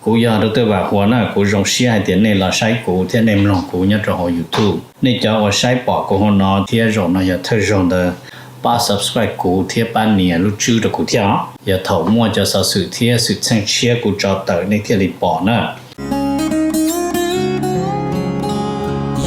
Kuv yog Dr. Vam Huas na, kuv zoo siab hais tias nej los saib kuv thiab nej mloog kuv nyob rau hauv YouTube. Nej cov uas saib pom kuv hauv no thiab zaum no yog thawj zaug ntawd, pab subscribe kuv thiab pab nias lub tswb rau kuv thiab os. Yog thaum muaj cov xov xwm thiab xwm txheej tshiab kuv tso tawm nej thiaj li pom na.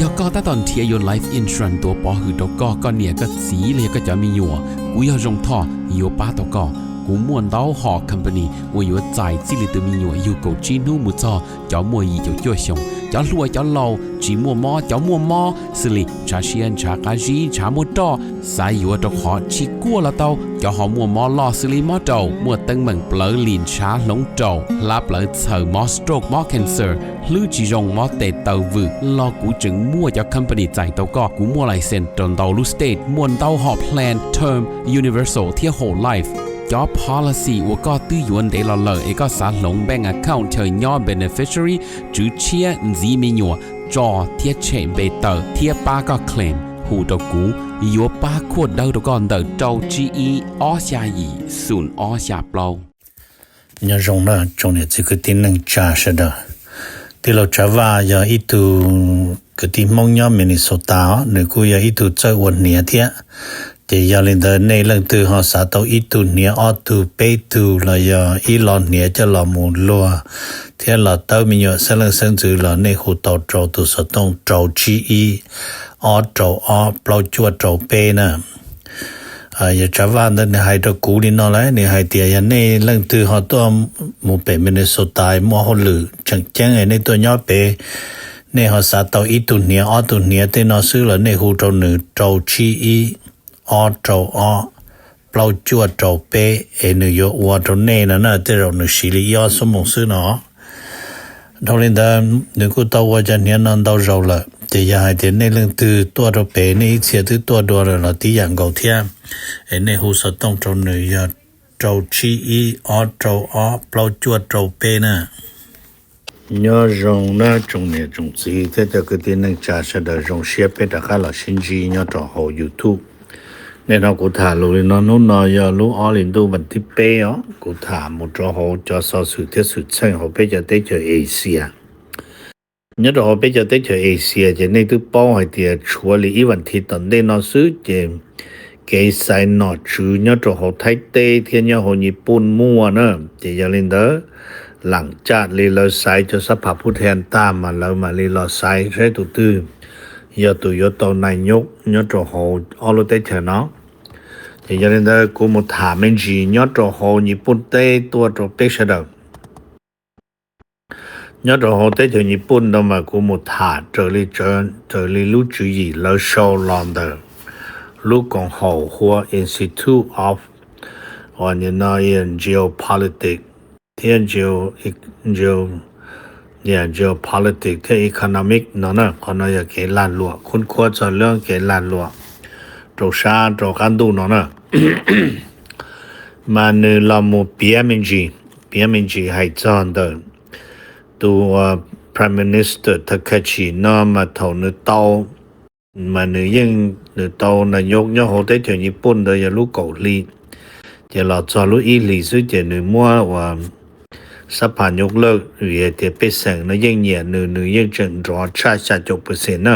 Yog koj tab tom nrhiav yuav life insurance tuav pov hwm rau koj, koj niam koj txiv los yog koj cov me nyuam, kuv yog Zoo Thoj yuav pab tau koj. Kuv muaj ntau hom company uas yuav txais txij li tus me nyuam yug kaum tsib hnub mus txog cov muaj yim caum cuaj xyoos, cov hluas cov laus, tsis muaj mob cov muaj mob, xws li ntshav siab ntshav qab zib ntshav muaj roj, xav yuav rau qhov tsis kuaj los tau, cov ho muaj mob loj xws li mob raum, muaj teeb meem plawv lim ntshav hloov raum, hlab plawv txhaws, mob stroke mob cancer, hlwb tsis zoo mob tes taw vwm los kuv tseem muaj cov company txais tau koj. Kuv muaj license rau ntau lub state, muaj ntau hom plan term, universal thiab whole life. Cov policy uas koj twb yuav ntev los lawm es koj xav hloov bank account chaw nyob beneficiary, tswv tshiab, ntxiv me nyuam, tso thiab tshem npe tawm thiab pab koj claim, hu rau kuv, yuav pab khuaj dawb rau koj ntawm rau tsib ib ob xya yim xoom ob xya plaub. Nyob zoo na tsoom niam txiv kwv tij neej tsa sawv daws. Tij laug Tsav Vaj yog ib tug kwv tij Hmoob nyob Minnesota os, nws kuj yog ib tug txawj ua hniav thiab. Ces yog li ntawd nej leej twg ho xav tau ib tug hniav ob tug peb tug los yog ib lo hniav coj los mus luag thiab los tawb me nyuam xeeb leej xeeb ntxwv los nej hu tau rau tus xov tooj rau tsib ib ob rau ob plaub cuaj rau peb na. Yog Tsav Vaj ntawd nws hais rau kuv li no lawm, nws hais tias yog nej leej twg ho tuaj mus pem Minnesota muaj hauj lwm tseem ceeb nej tuaj nyob pem, nej ho xav tau ib tug hniav ob tug hniav tej no xwb los nej hu rau nws rau tsib ib ob rau ob plaub cuaj rau peb es nws yuav ua rau nej no na, tej zaum nws siv li ib ob xuab moos xwb no. Dhau li ntawd nws kuj tau ua cov hniav no ntau zaus lawm, ces yog hais tias nej leej twg tuaj rau pem nej ib txhia twb tuaj dua lawm los tib yam nkaus thiab, es nej hu xov tooj rau nws yog rau tsib ib ob rau ob plaub cuaj rau peb na. Nyob zoo na tsoom niam tsoom txiv thiab cov kwv tij neej tsa sawv daws, zoo siab peb rov qab los sib ntsib nyob rau hauv YouTube. Nim no kuv tham lus li no, hnub no yog lub ob hlis ntuj vas thib peb os, kuv tham mus rau hauv cov xov xwm thiab xwm txheej hauv peb cov teb chaws Asia. Nyob rau hauv peb cov teb chaws Asia ces nej twb paub hais tias tshuav li ib vas thiv tom ntej no xwb ces kev xaiv nom tswv nyob rau hauv Thaib teb thiab nyob hauv Nyij Pooj muaj na. Ces yog li ntawd, lam caj li lawv xaiv cov sab pham phu then tag mas lawv mam li los xaiv saib tus twg yog tus yuav tau nais nyob nyob rau hauv ob lub teb chaws no. Ces yog li ntawd kuv mus tham me ntsis nyob rau hauv Nyij Pooj teb tuaj rau peb sawv daws. Nyob rau hauv teb chaws Nyij Pooj no mas kuv mus tham raws li, raws li lub tswv yim lawv sau los ntawm lub koom haum hu ua Institute of, ua no, Geopolitics thiab Geopolitics thiab Economic no na. Qhov no yog kev lag luam, khub khuab txog lub kev lag luam rau sab rau qab ntuj no na. Mas nws los mus piav me ntsis, piav me ntsis hais txog ntawm tus Prime Minister Thaib Khav Tshim no mas thaum nws tau, mas nws yeej, nws tau nais nyob nyob hauv teb chaws Nyij Pooj ntawd yog lub kaum hli, ces los txog lub ib hlis xwb ces nws muab ua sab pham nyob lawm vim hais tias pej xeem no yeej nyiam nws, nws yeej tseem nrov tshaj xya caum percent na.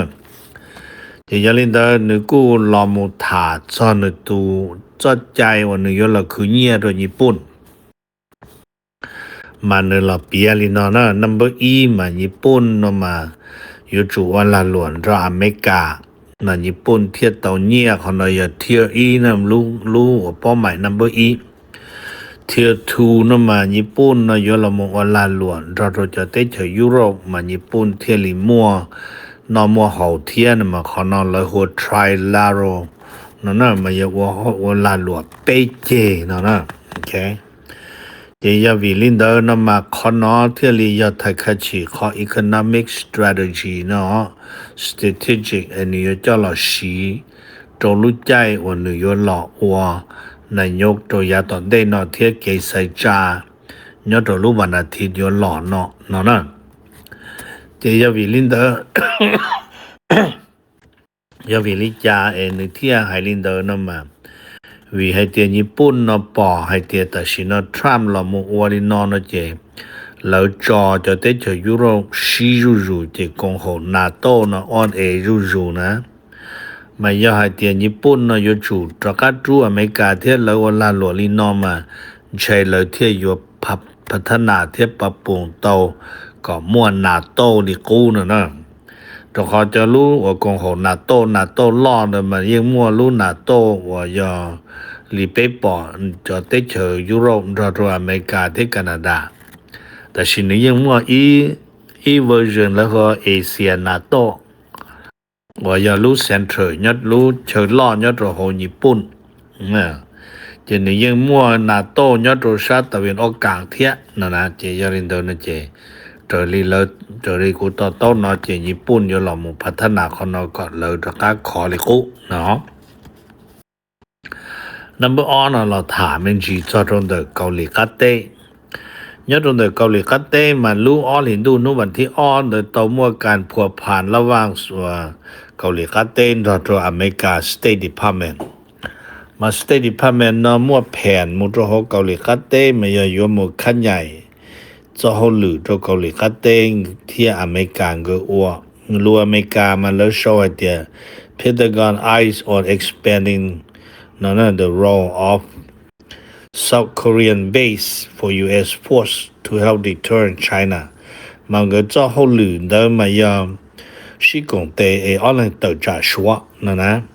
Ces yog li ntawd nws kuj los mus tham txog nws tus txoj cai uas nws yuav los khwv nyiaj rau Nyij Pooj. Mas nws los piav li no na, number ib mas Nyij Pooj no mas yuav tsum ua lag luam nrog Amelikas, mas Nyij Pooj thiaj tau nyiaj. Qhov no yog tier ib na, lub uas paub mais number ib. Tier two no mas Nyij Pooj no yuav los mus ua lag luam nrog rau cov teb chaws Europe mas Nyij Pooj thiaj li muaj noj muaj haus thiab no, mas qhov no lawv hu ua trilateral no na, mas yog ua lag luam peb ceg no na. Ces yog vim li ntawd no mas qhov no thiaj li yog Thaib Khav Tshim qhov economic strategy no, strategic es nws yuav coj los siv rau lub caij uas nws yuav los ua nais nyob rau yav tom ntej no thiab kev xaiv tsa nyob rau lub vas nas thiv yuav los no no na. Ces yog vim li ntawd, yog vim li cas es nws thiaj hais li ntawd no mas, vim hais tias Nyij Pooj no pom hais tias tam sim no Trump los mus ua li no no ces lawv tso cov teb chaws Europe sib zuj zus ces koom haum NATO no ooj es zuj zus na. Mas yog hais tias Nyij Pooj no yuav tsum rov qab rub Amelikas thiab lawv ua lag luam li no mas ntshe lawv thiaj yuav pha thab nas thiab pa puos tau kom muaj NATO li qub no na. Rau qhov cov lub uas koom haum NATO, NATO loj ntawd mas yeej muaj lub NATO uas yog li peb pom cov teb chaws Europe nrog rau Amelikas thiab Canada. Tab sis nws yeej muaj ib version lawv hu Asia NATO uas yog lub central, lub chaw loj nyob rau hauv Nyij Pooj. Ces nws yeej muaj NATO nyob rau sab tawm vias ob kaam thiab no na. Ces yog li ntawd no ces raws li lawv, raws li kuv to taub no ces Nyij Pooj yuav los mus pha thab nas qhov no kom lawv rov qab khov li qub no. Number ob no los tham me ntsis txog rau ntawm Kaus Lim Qab Teb. Nyob rau ntawm Kaus Lim Qab Teb mas lub ob hlis ntuj hnub vas thib ob ntawd tau muaj kas phua phas lab vaj Kaus Lim Qab Teb nrog rau Amelikas State Department. Mas State Department no muaj phees mus rau hauv Kaus Lim Qab Teb mas yog yuav mus khab nyaim txoj hauj lwm rau Kaus Lim Qab Teb thiab Amelikas nkawd ua. Lus Amelikas mas lawv sau hais tias Pentagon eyes on expanding no the role of South Korean base for U S force to help deter China. Mas nkawd txoj hauj lwm ntawd mas yog sib koom tes es ob leeg tawm tsam Suav no na.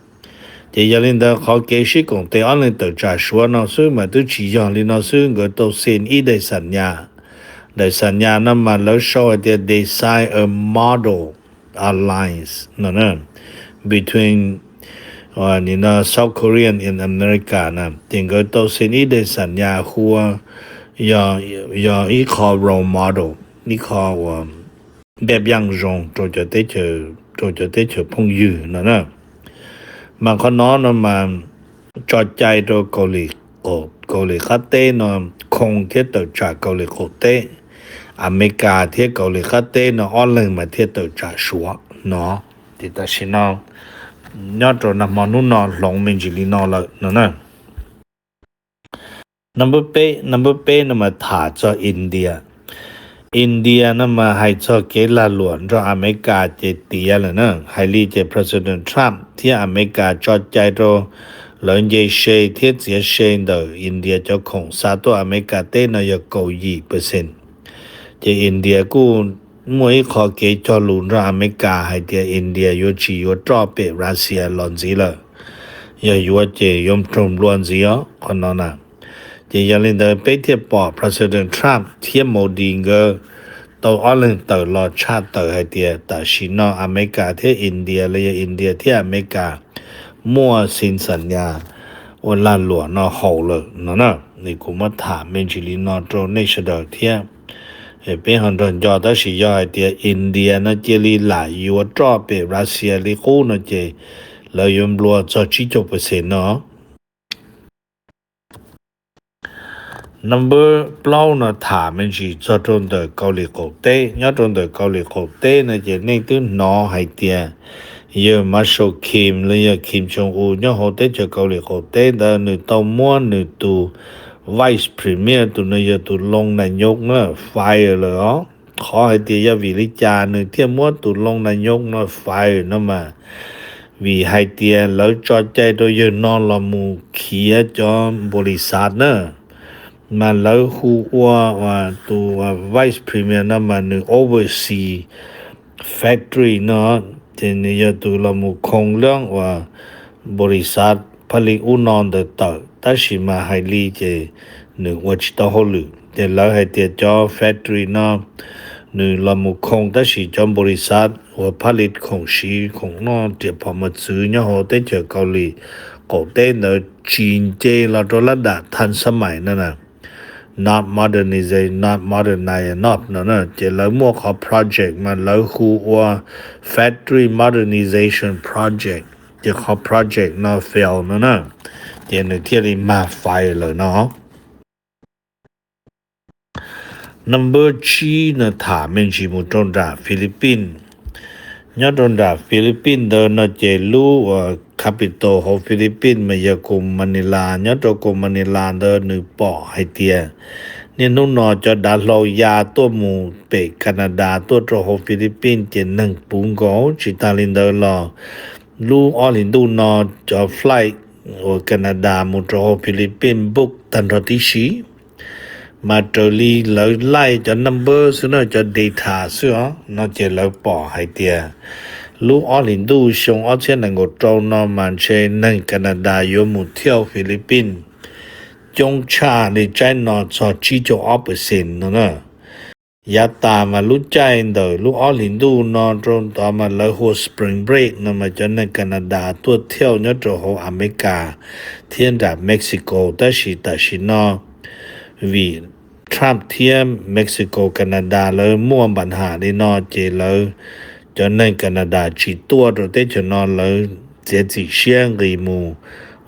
Ces yog li ntawd qhov kev sib koom tes ob leeg tawm tsam Suav no xwb mas twb tsis yog li no xwb, nkawd tau xees ib daim xam nyas. Daim xam nyas no mas lawv sau hais tias design a model alliance no between South Korea and America na. Ces nkawd tau xees ib daim xam nyas hu ua yog ib qho role model, ib qho uas npaj paj zoo rau cov teb chaws phooj ywg no na. Mas qhov no no mas tso cai rau Kaus Lim Qab Teb no khoo thiab tawm tsam Kaus Lim Qaum Teb. Amelikas thiab Kaus Lim Qab Teb no ob leeg mas thiaj tawm tsam Suav no. Ces tam sim no nyob rau nag hmo hnub no hloov me ntsis li no lawm no na. Number peb, number peb no mas tham txog India. India no mas hais txog kev lag luam nrog Amelikas ces tiav lawm na. Hais li ces President Trump thiab Amelikas tso cai rau lawv nce se thiab txiav se ntawm India cov khoom xa tuaj Amelikas teb no yog kaum yim percent. Ces India kuj muaj ib qho kev cog lus nrog Amelikas hais tias India yuav tsis yuav roj pem Russia los ntxiv lawm. Yog yuav ces yuav raug nplua ntxiv os qhov no na. Ces yog li ntawd peb thiaj pom President Trump thiab Modi nkawd tau ob leeg tawm los tshaj tawm hais tias tam sim no Amelikas thiab India los yog India thiab Amelikas muaj xees xam nyas ua lag luam no haum lawm no na. Kuv muab tham me ntsis li no rau nej sawv daws thiab peb ho nrog nco, tab sis yog hais tias India no cia li lam yuav roj pem Russia li qub no ces lawv yuav nplua txog tsib caug percent no. Number plaub no tham me ntsis txog rau ntawm Kaus Lim Qaum Teb. Nyob rau ntawm Kaus Lim Qaum Teb no ces nej twb hnov hais tias yawg Marshal Kim los yog Kim Jong Un nyob hauv teb chaws Kaus Lim Qaum Teb ntawd nws tau muab nws tus Vice Premier, tus no yog tus loo nas nyos na, fire lawm os. Qhov hais tias yog vim li cas nws thiaj muab tus loo nas nyos no fire no mas vim hais tias lawv tso cai rau yawg no los mus khiav cov npaus lis xav na. Mas lawv hu ua tus Vice Premier no mas nws oversee factory no, ces nws yog tus los mus khoo lab uas npaus lis xav phaj li ub no ntawd tawm, tab sis mas hais li ces nws ua tsis tau hauj lwm. Ces lawv hais tias cov factory no nws los mus khoo, tab sis cov npaus lis xav uas phaj li khoom siv khoom noj riam phom mos txwv nyob hauv teb chaws Kaus Lim Qaum Teb ntawd tsis nce los rau lab dam thaj xab mais no na. Not modernize, not modernize enough no na. Ces lawv muaj qhov project mas lawv hu ua factory modernization project, ces qhov project no fail no na, ces nws thiaj li mag fire lawm no. Number tsib no tham me ntsis mus rau nram Philippines. Nyob rau nram Philippines ntawd no ces lub uas capital hauv Philippines mas yog kaus Manila. Nyob rau kaus Manila ntawd nws pom hais tias Niaj hnub no cov dav hlau ya tuaj mus pem Canada tuaj rau hauv Philippines ces neeg puv nkaus. Tsis tas li ntawd los lub ob hlis ntuj no cov flight uas Canada mus rau hauv Philippines book tag nrho tib si. Mas raws li lawv laij cov number xwb na, cov data xwb os no ces lawv pom hais tias lub ob hlis ntuj xyoo ob txhiab nees nkaum rau no mas ntshe neeg Canada yuav mus thauj Philippines coob tshaj li tsaib no txog tsib caug ob percent no na. Yav tas mas lub caij ntawm lub ob hlis ntuj no rau tod mas lawv hu ua spring break no mas cov neeg Canada tuaj thauj nyob rau hauv Amelikas thiab nram Mexico, tab sis tam sim no vim Trump thiab Mexico Canada lawv muaj npam ham li no ces lawv cov neeg Canada tsis tuaj rau teb chaws no, lawv txiav txim siab nqis mus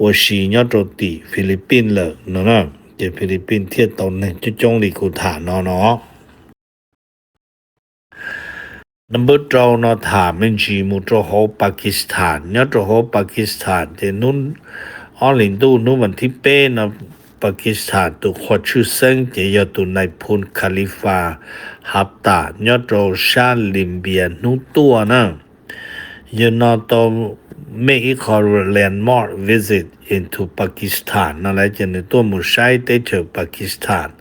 ua si nyob rau tim Philippines lawm no na. Ces Philippines thiaj tau neeg coob coob li kuv tham no no. Number rau no tham me ntsis mus rau hauv Pakistan. Nyob rau hauv Pakistan ces hnub ob hlis ntuj hnub vas thib peb no Pakistan tus qhua tshwj xeeb ces yog tus nais phoo Khalifa Haftar nyob rau sab Lis Npias hnub tuaj na. Yawg no tau mej ib qho landmark visit into Pakistan no lawm ces nws tuaj mus saib teb chaws Pakistan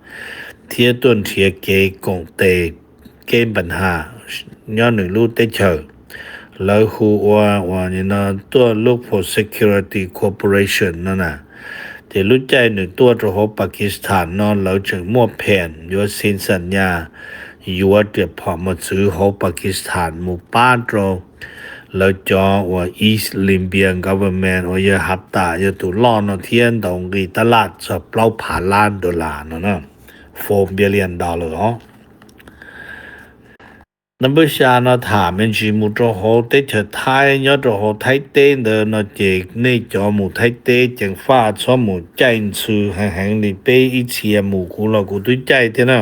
thiab tuaj nrhiav kev koom tes kev npam has nyob nws lub teb chaws. Lawv hu ua uas tuaj look for security cooperation no na. Ces lub caij nws tuaj rau hauv Pakistan no lawv tseem muaj pheem yuav xi xam nyas yuav riam phom mos txwv hauv Pakistan mus pab rau lawv cov uas East Libyan government uas yog Haftar yog tus loj no thiab ntaus nqi tab laj txog plaub phav lab dollar no, four billion dollar os. Number xya no tham me ntsis mus rau hauv teb chaws Thaib. Nyob rau hauv Thaib teb ntawd no ces nej cov mus Thaib teb ceev faj txhob mus caij ntxhw heev heev li. Peb ib txhia mus, kuv los kuv twb caij thiab na.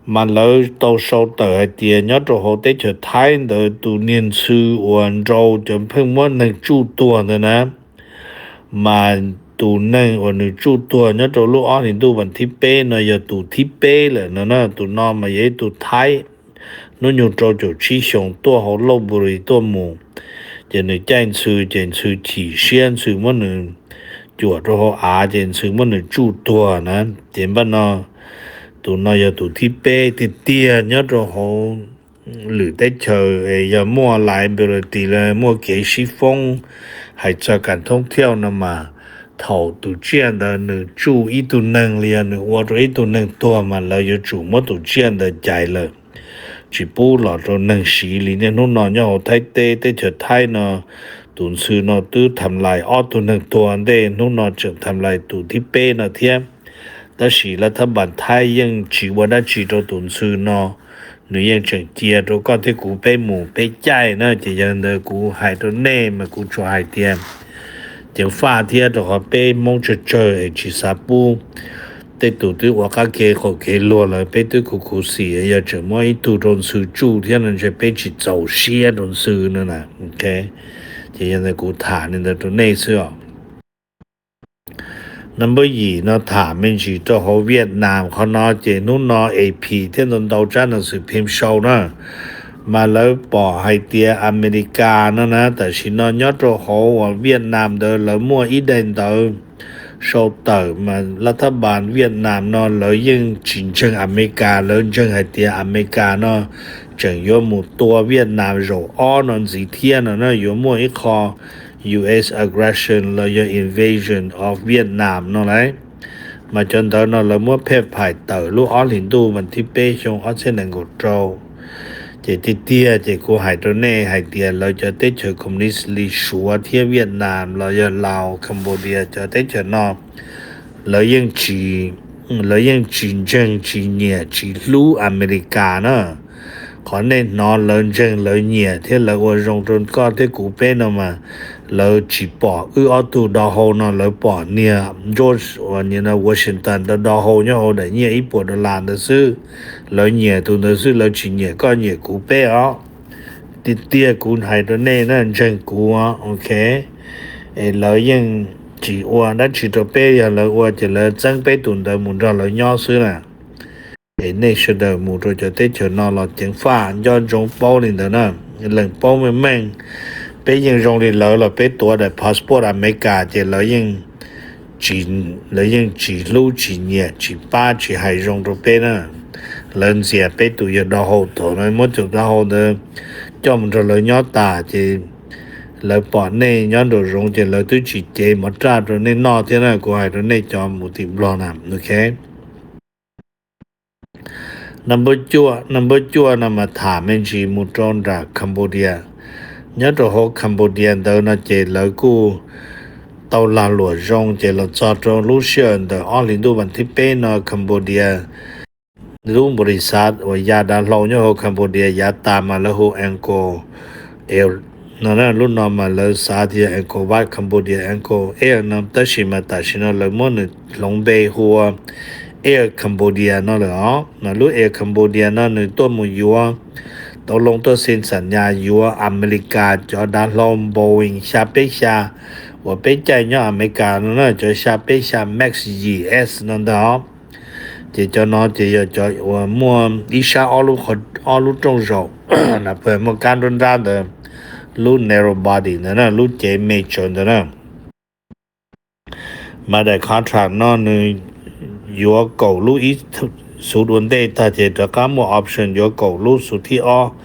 Mas lawv tau sau tawm hais tias nyob rau hauv teb chaws Thaib ntawd tus niag ntxhw uas nrau cov pheej muab neeg tsuj tuag ntawd na, mas tus neeg uas nws tsuj tuag nyob rau lub ob hlis ntuj vas thib peb no yog tus thib peb lawm no na. Tus no mas yog ib tug Thaib hnub nyoog rau caum tsib xyoos tuaj hauv Lauj Npu Lis tuaj mus, ces nws caij ntxhw ces ntxhw chim siab, ntxhw muab nws cuam rau hauv av ces ntxhw muab nws tsuj tuag na. Ces npaj no tus no yog tus thib peb tiag tiag nyob rau hauv lwm teb chaws es yog muaj liability los muaj kev sib foob hais txog kam thoob thiauj no mas thaum tus tsiaj ntawd nws tsuj ib tug neeg li yog nws ua rau ib tug neeg tuag mas lawv yuav tsum muab tus tsiaj ntawd cais lawm, tsis pub los rau neeg siv li. Niaj hnub no nyob hauv Thaib teb, teb chaws Thaib no tus ntxhw no twb tham lais ob tug neeg tuag ntej, hnub no tseem tham lais tus thib peb no thiab. Tab sis lawv thab npas Thaib yeej tsis ua dab tsi rau tus ntxhw no, nws yeej tseem cia rau koj thiab kuv peb mus peb caij na. Ces yog ntawd kuv hais rau nej mas kuv tsuas hais tias ceev faj thiab rau qhov peb Hmoob tsawg tsawg es tsis xav pub tej tus twb ua qab kev qaum kev luag lawm, peb twb khuv khuv xim, yog tseem muab ib tug rau ntxhw tsuj thiab no ntshe peb tsis txaus siab rau ntxhw no na. Ces yog ntawd kuv tham li ntawd rau nej xwb os. Number yim no tham me ntsis rau hauv Vietnam. Qhov no ces hnub no A P thiab ntau ntau tsab nas xwm phim sau na, mas lawv pom hais tias Amelikas no na tam sim no nyob rau hauv uas Vietnam ntawd lawv muaj ib daim ntawv sau tawm mas laj thab npas Vietnam no lawv yeej tsis ntseeg Amelikas, lawv ntseeg hais tias Amelikas no tseem yuav mus tua Vietnam zaum ob no ntxiv thiab no na, yuav muaj ib qho U S aggression los yog invasion of Vietnam no lauj. Mas cov ntawv no lawv muab phej phais tawm lub ob hlis ntuj vas thib peb xyoo ob txhiab nees nkaum rau. Ces tiag tiag ces kuv hais rau nej hais tias lawv cov teb chaws Communist li Suav thiab Vietnam los yog Laos, Cambodia cov teb chaws no lawv yeej tsis, lawv yeej tsis ntseeg, tsis nyiam, tsis hlub Amelikas na. Qhov nej hnov lawv ntseeg lawv nyiam thiab lawv ua zoo rau koj thiab kuv peb no mas lawv tsis pom wb ob tug do hau no, lawv pom niag George uas Washington do do hau nyob hauv daim nyiaj ib puas dollar ntawd xwb. Lawv nyiam tus ntawd xwb, lawv tsis nyiam koj nyiam kuv peb os. Tiag tiag kuv hais rau nej na, ntseeg kuv, ok. Es lawv yeej tsis ua dab tsi rau peb, yog lawv ua ces lawv txeeb peb tus ntawd mus nrog lawv nyob xwb na. Es nej sawv daws mus rau cov teb chaws no los ceev faj nco ntsoov paub li ntawd na. Leej paub meej meej, peb yeej zoo li lawv los peb tuav daim passport Amelikas ces lawv yeej tsis, lawv yeej tsis hlub tsis nyiam tsis pab tsis hais zoo rau peb na. Lawv ntxias peb tus yawg do hau tod na, muab tus do hau ntawd coj mus nrog lawv nyob tas ces lawv pom nej nyob nraum zoov ces lawv twb tsis cev mov raj rau nej noj thiab na, kuv hais rau nej cov mus tim Nplog na, ok. Number cuaj, number cuaj no mas tham me ntsis mus rau nram Cambodia. Nyob rau hauv Cambodia ntawd no ces lawv kuj tau lag luam zoo ces los txog rau lub sij hawm ntawm ob hlis ntuj vas thib peb no Cambodia lub npaus lis xav uas ya dav hlau nyob hauv Cambodia yav tas mas lawv hu Angkor Air no, lub no mas lawv xav tias Angkor Wat Cambodia, Angkor Air no, tab sis mas tam sim no lawv muab nws hloov npe hu ua Air Cambodia no lawm os. Mas lub Air Cambodia no nws tuaj mus yuav, tau loo tuaj xees xam nyas yuav Amelikas cov dav hlau Boeing xya peb xya uas peb caij nyob Amelikas no na, cov xya peb xya Max yim S no ntag os. Ces cov no ces yog cov uas muaj ib sab ob lub, ob lub rooj zaum, na peb muaj kab nruab nrab ntawd, lub narrow body ntawd na, lub cev me tsawv ntawd na. Mas daim contract no nws yuav kaum lub ib xuv dua ntej tag ces rov qab muaj option yuav kaum lub xuv thib ob.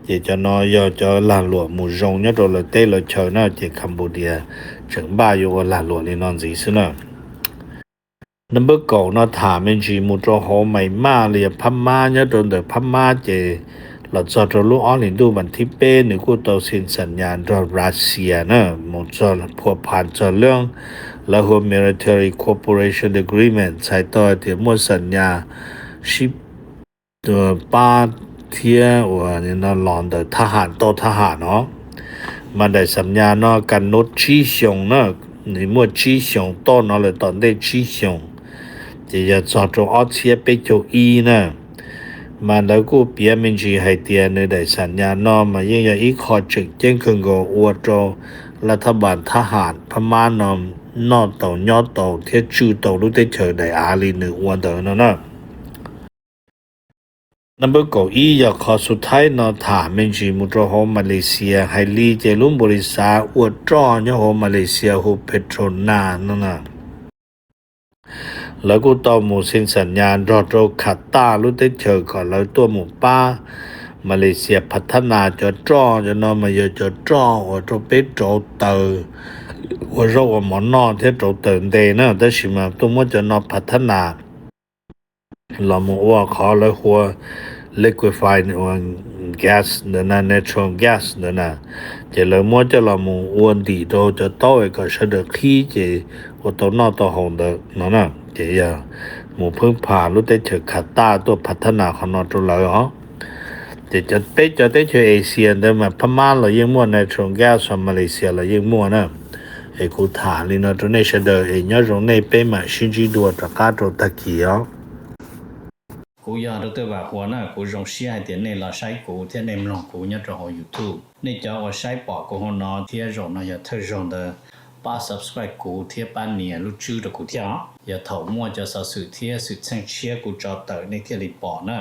Ces cov no yog cov lag luam mus zoo nyob rau lawv teb lawv chaw na, ces Cambodia tseem npaj yuav ua lag luam li no ntxiv xwb na. Number kaum no tham me ntsis mus rau hauv Myanmar los yog Phab Mab, nyob rau ntawm Phab Mab ces los txog rau lub ob hlis ntuj vas thib peb nws kuj tau xees xam nyas nrog Russia na, mus txog phua phas txog lub lawv hu ua military cooperation agreement, txhais tau hais tias muaj xam nyas sib pab thiab uas no los ntawm thab ham tauj thab ham no. Mas daim xam nyas no ka nub tsib xyoos na, nws muaj tsib xyoos, toj no lawm tom ntej tsib xyoos, ces yog txog rau ob txhiab peb caug ib na. Mas lawv kuj piav me ntsis hais tias nws daim xam nyas no mas yeej yog ib qho tseem ceeb kawg nkaus ua rau lav thab npas thab ham Phab Mab no noj tau nyob tau thiab tswj tau lub teb chaws daim av li nws ua ntawd no na. Number kaum ib yog qhov xub thaib no tham me ntsis mus rau hauv Malaysia. Hais li ces lub npaus lis xav ua roj nyob hauv Malaysia hu Petronas no na, lawv kuj tau mus xees xam nyas nrog rau Qatar lub teb chaws kom lawv tuaj mus pab Malaysia phav thab nas cov roj. Cov no mas yog cov roj uas rau peb rauv taws ua zaub ua mov noj thiab rauv taws nte na, tab sis mas tuaj muab cov no phav thab nas los mus ua qhov lawv hu ua liquefied gas ntawd na, natural gas ntawd na, ces lawv muab coj los mus ua ntim rau cov taub es kom sawv daws qhib ces ua tau noj tau haus ntawd no na. Ces yog mus phwb phas lub teb chaws Qatar tuaj phav thab nas qhov no rau lawv os. Ces peb cov teb chaws Asia ntawd mas Phab Mab los yeej muaj natural gas, Malaysia los yeej muaj na. Es kuv tham li no rau nej sawv daws es nyob zoo nej, peb mam sib ntsib dua rov qab rau tag kis os. Kuv yog Doctor Vam Huas na, kuv zoo siab hais tias nej los saib kuv thiab nej mloog kuv nyob rau hauv YouTube. Nej cov uas saib pom kuv hauv no thiab zaum no yog thawj zaug ntawd, pab subscribe kuv thiab pab nias lub tswb rau kuv thiab os. Yog thaum muaj cov xov xwm thiab xwm txheej tshiab kuv tso tawm nej thiaj li pom na.